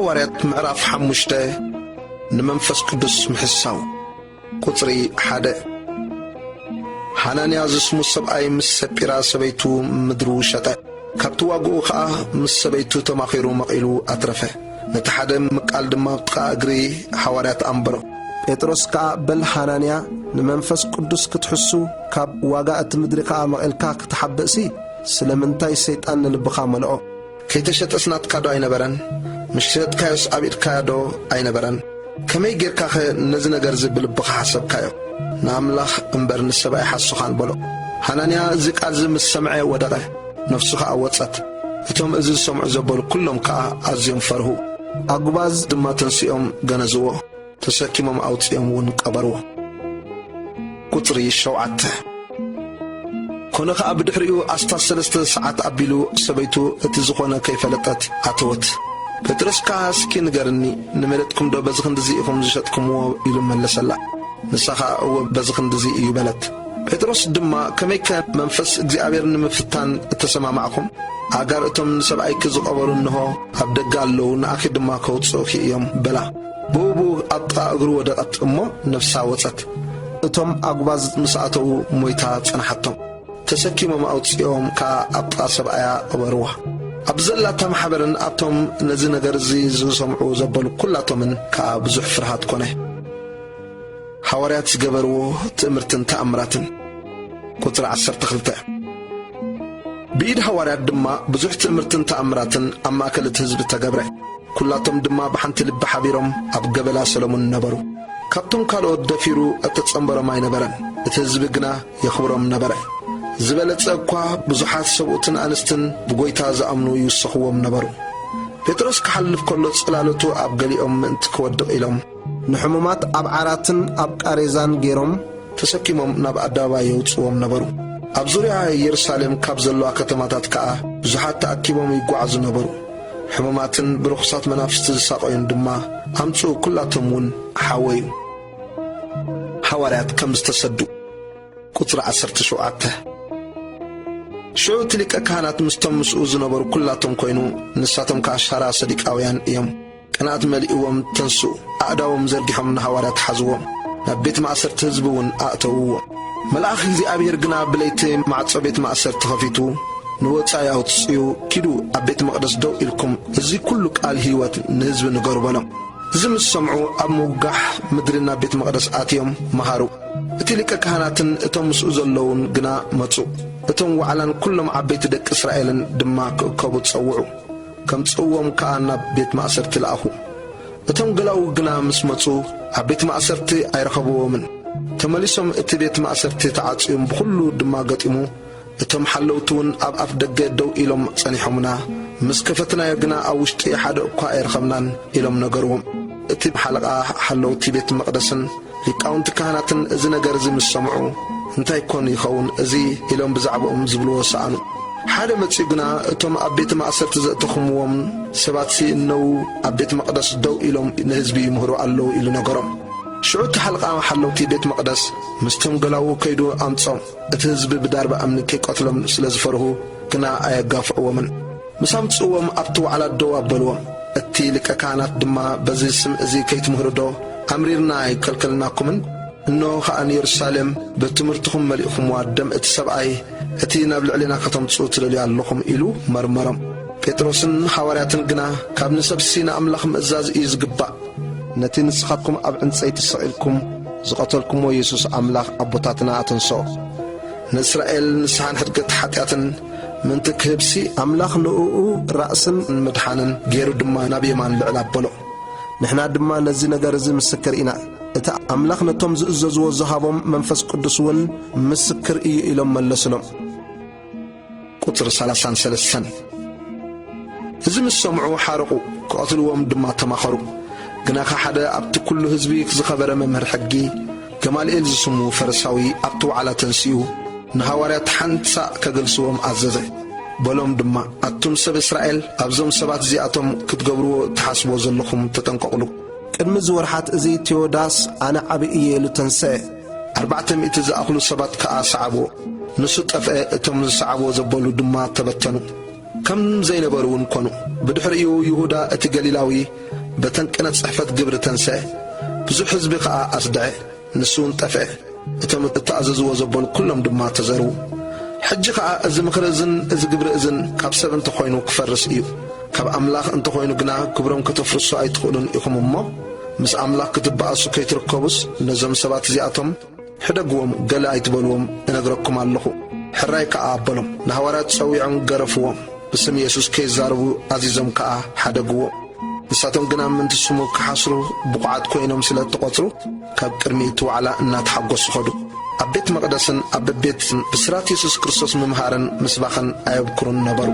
ሃዋርያት ምዕራፍ ሓሙሽተ። ንመንፈስ ቅዱስ ምሕሳው። ቁጽሪ ሓደ። ሃናንያ ዝስሙ ሰብኣይ ምስ ሰጲራ ሰበይቱ ምድሩ ሸጠ። ካብቲ ዋግኡ ኸኣ ምስ ሰበይቱ ተማኺሩ መቒሉ ኣትረፈ። ነቲ ሓደ ምቃል ድማ ኣብ ጥቓ እግሪ ሃዋርያት ኣንበሮ። ጴጥሮስ ከኣ፣ በል ሃናንያ፣ ንመንፈስ ቅዱስ ክትሕሱ፣ ካብ ዋጋ እቲ ምድሪ ከኣ መቒልካ ክትሓብእሲ፣ ስለምንታይ ሰይጣን ንልብኻ መልኦ? ከይተሸጠስ ናትካ ዶ ኣይነበረን? ምሽ ሸጥካዮስ ኣብ ኢድካ ዶ ኣይነበረን? ከመይ ጌርካኸ ነዚ ነገርዚ ብልብኻ ሓሰብካዮ? ንኣምላኽ እምበር ንሰብ ኣይሓስኻን በሎ። ሃናንያ እዚ ቃልዚ ምስ ሰምዐ ወደቐ፣ ነፍሱ ኸኣ ወጸት። እቶም እዚ ዝሰምዑ ዘበሉ ኩሎም ከኣ ኣዝዮም ፈርሁ። ኣጉባዝ ድማ ተንሲኦም ገነዝዎ፣ ተሰኪሞም ኣውጺኦም እውን ቀበርዎ። ቁጽሪ ሸውዓተ። ኮነ ኸኣ ብድሕሪኡ ኣስታት ሰለስተ ሰዓት ኣቢሉ ሰበይቱ እቲ ዝኾነ ከይፈለጠት ኣተወት። ጴጥሮስ ከኣ፣ እስኪ ንገርኒ፣ ንመለጥኩም ዶ በዚ ክንድዚ ኢኹም ዝሸጥኩምዎ? ኢሉ መለሰላ። ንሳ ኸኣ፣ እወ፣ በዚ ክንድዚ እዩ በለት። ጴጥሮስ ድማ፣ ከመይከ መንፈስ እግዚኣብሔር ንምፍታን እተሰማማዕኹም? ኣእጋር እቶም ንሰብኣይኪ ዝቐበሩ እንሆ ኣብ ደገ ኣለዉ፣ ንኣኺ ድማ ከውጽኡኺ እዮም በላ። ብኡብኡ ኣብ ጥቓ እግሩ ወደቐት እሞ ነፍሳ ወጸት። እቶም ኣጉባዝ ምስ ኣተዉ ሞይታ ጸንሓቶም። ተሰኪሞም ኣውጺኦም ከኣ ኣብ ጥቓ ሰብኣያ ቀበርዋ። ኣብ ዘላታ ማሕበርን ኣብቶም ነዚ ነገር እዚ ዝሰምዑ ዘበሉ ኩላቶምን ከኣ ብዙሕ ፍርሃት ኮነ። ሃዋርያት ዝገበርዎ ትእምርትን ተኣምራትን። ቁጽሪ ዓሰርተ ክልተ። ብኢድ ሃዋርያት ድማ ብዙሕ ትእምርትን ተኣምራትን ኣብ ማእከል እቲ ህዝቢ ተገብረ። ኩላቶም ድማ ብሓንቲ ልቢ ሓቢሮም ኣብ ገበላ ሰለሙን ነበሩ። ካብቶም ካልኦት ደፊሩ እተጸንበሮም ኣይነበረን። እቲ ህዝቢ ግና የኽብሮም ነበረ። ዝበለጸ እኳ ብዙሓት ሰብኡትን ኣንስትን ብጎይታ ዝኣምኑ ይውሰኽዎም ነበሩ። ጴጥሮስ ክሓልፍ ከሎ ጽላሎቱ ኣብ ገሊኦም ምእንቲ ክወድቕ ኢሎም፣ ንሕሙማት ኣብ ዓራትን ኣብ ቃሬዛን ገይሮም ተሰኪሞም ናብ ኣደባባይ የውጽዎም ነበሩ። ኣብ ዙርያ የሩሳሌም ካብ ዘለዋ ከተማታት ከኣ ብዙሓት ተኣኪቦም ይጓዓዙ ነበሩ። ሕሙማትን ብርኹሳት መናፍስቲ ዝሳቐዩን ድማ ኣምጽኡ፣ ኩላቶም እውን ሓወዩ። ሃዋርያት ከም ዝተሰዱ። ቁጽሪ ዓሰርተ ሸውዓተ። ሽዑ እቲ ሊቀ ካህናት ምስቶም ምስኡ ዝነበሩ ኩላቶም ኮይኑ፣ ንሳቶም ከኣ ሻራ ሰዲቃውያን እዮም። ቅንኣት መሊእዎም ተንስኡ፣ ኣእዳዎም ዘርጊሖም ንሃዋርያት ሓዝዎም፣ ናብ ቤት ማእሰርቲ ህዝቢ እውን ኣእተውዎም። መልኣኽ እግዚኣብሔር ግና ብለይቲ ማዕጾ ቤት ማእሰርቲ ኸፊቱ፣ ንወጻኢ ኣውጽኡ፣ ኪዱ ኣብ ቤት መቕደስ ደው ኢልኩም፣ እዚ ኩሉ ቃል ህይወት ንህዝቢ ንገሩ በሎም። እዚ ምስ ሰምዑ፣ ኣብ ምውጋሕ ምድሪ ናብ ቤት መቕደስ ኣትዮም መሃሩ። እቲ ሊቀ ካህናትን እቶም ምስኡ ዘለዉን ግና መጹ። እቶም ዋዕላን ኩሎም ዓበይቲ ደቂ እስራኤልን ድማ ክእከቡ ጸውዑ። ከምጽእዎም ከኣ ናብ ቤት ማእሰርቲ ለኣኹ። እቶም ገላዉ ግና ምስ መጹ፣ ኣብ ቤት ማእሰርቲ ኣይረኸብዎምን። ተመሊሶም እቲ ቤት ማእሰርቲ ተዓጽዩን ብኹሉ ድማ ገጢሙ፣ እቶም ሓለውቲ እውን ኣብ ኣፍ ደገ ደው ኢሎም ጸኒሖምና፣ ምስ ከፈትናዮ ግና ኣብ ውሽጢ ሓደ እኳ ኣይረኸብናን ኢሎም ነገርዎም። እቲ ሓለቓ ሓለውቲ ቤት መቕደስን ሊቃውንቲ ካህናትን እዚ ነገር እዚ ምስ ሰምዑ፣ እንታይ ኮን ይኸውን እዚ ኢሎም ብዛዕባኦም ዝብልዎ ሰኣኑ። ሓደ መጺኡ ግና፣ እቶም ኣብ ቤት ማእሰርቲ ዘእተኹምዎም ሰባትሲ እነዉ ኣብ ቤት መቕደስ ደው ኢሎም ንህዝቢ ይምህሩ ኣለዉ ኢሉ ነገሮም። ሽዑ እቲ ሓለቓ ሓለውቲ ቤት መቕደስ ምስቶም ገላዉ ከይዱ ኣምጾም። እቲ ህዝቢ ብዳርባ እምኒ ከይቀትሎም ስለ ዝፈርሁ ግና ኣየጋፍዕዎምን። ምስ ኣምጽእዎም ኣብቲ ዋዕላ ደው ኣበልዎም። እቲ ሊቀ ካህናት ድማ፣ በዚ ስም እዚ ከይትምህሩ ዶ ኣምሪርና ኣይከልከልናኩምን? እንሆ ኸኣ ንየሩሳሌም ብትምህርትኹም መሊእኹምዋ፣ ደም እቲ ሰብኣይ እቲ ናብ ልዕሌና ከተምጽኡ ትደልዩ ኣለኹም ኢሉ መርመሮም። ጴጥሮስን ሃዋርያትን ግና፣ ካብ ንሰብሲ ንኣምላኽ ምእዛዝ እዩ ዝግባእ። ነቲ ንስኻትኩም ኣብ ዕንጸይቲ ሰቒልኩም ዝቐተልኩምዎ የሱስ ኣምላኽ ኣቦታትና ኣተንስኦ። ንእስራኤል ንስሓን ሕድገት ሓጢኣትን ምእንቲ ክህብሲ፣ ኣምላኽ ንእኡ ራእስን ምድሓንን ገይሩ ድማ ናብ የማን ልዕል ኣበሎ። ንሕና ድማ ነዚ ነገር እዚ ምስክር ኢና። እቲ ኣምላኽ ነቶም ዝእዘዝዎ ዝሃቦም መንፈስ ቅዱስ እውን ምስክር እዩ ኢሎም መለስሎም። ቁጽሪ ሰላሳን ሰለስተን። እዚ ምስ ሰምዑ ሓረቑ፣ ክቐትልዎም ድማ ተማኸሩ። ግናኸ ሓደ ኣብቲ ኩሉ ህዝቢ ዝኸበረ መምህር ሕጊ፣ ገማልኤል ዝስሙ ፈሪሳዊ፣ ኣብቲ ዋዕላ ተንሲኡ፣ ንሃዋርያት ሓንሳእ ከገልስዎም ኣዘዘ። በሎም ድማ፣ ኣቱም ሰብ እስራኤል፣ ኣብዞም ሰባት እዚኣቶም ክትገብርዎ እትሓስብዎ ዘለኹም ተጠንቀቑሉ። ቅድሚ እዚ ወርሓት እዚ ቴዎዳስ ኣነ ዓቢ እየ ኢሉ ተንስአ። ኣርባዕተ ሚእቲ ዝኣኽሉ ሰባት ከኣ ሰዓብዎ። ንሱ ጠፍአ፣ እቶም ዝሰዓብዎ ዘበሉ ድማ ተበተኑ። ከም ዘይነበሩ እውን ኮኑ። ብድሕሪኡ ይሁዳ እቲ ገሊላዊ በተን ቅነ ጽሕፈት ግብሪ ተንስአ፣ ብዙሕ ህዝቢ ኸኣ ኣስድዐ፣ ንሱ እውን ጠፍአ። እቶም እተኣዘዝዎ ዘበሉ ኩሎም ድማ ተዘርዉ። ሕጂ ኸኣ እዚ ምኽሪ እዝን እዚ ግብሪ እዝን ካብ ሰብ እንተ ኾይኑ ክፈርስ እዩ። ካብ ኣምላኽ እንተ ኾይኑ ግና ግብሮም ከተፍርሱ ኣይትኽእሉን ኢኹም እሞ፣ ምስ ኣምላኽ ክትበኣሱ ከይትርከቡስ ነዞም ሰባት እዚኣቶም ሕደግዎም፣ ገለ ኣይትበልዎም፣ እነግረኩም ኣለኹ። ሕራይ ከኣ ኣበሎም። ንሃዋርያት ጸዊዖም ገረፍዎም። ብስም የሱስ ከይዛረቡ ኣዚዞም ከኣ ሓደግዎም። ንሳቶም ግና ምእንቲ ስሙ ክሓስሩ ብቑዓት ኮይኖም ስለ እተቖጽሩ፣ ካብ ቅድሚ እቲ ዋዕላ እናተሓጎሱ ኸዱ። ኣብ ቤት መቕደስን ኣብ ቤትን ብስራት የሱስ ክርስቶስ ምምሃርን ምስባኽን ኣየብኩሩን ነበሩ።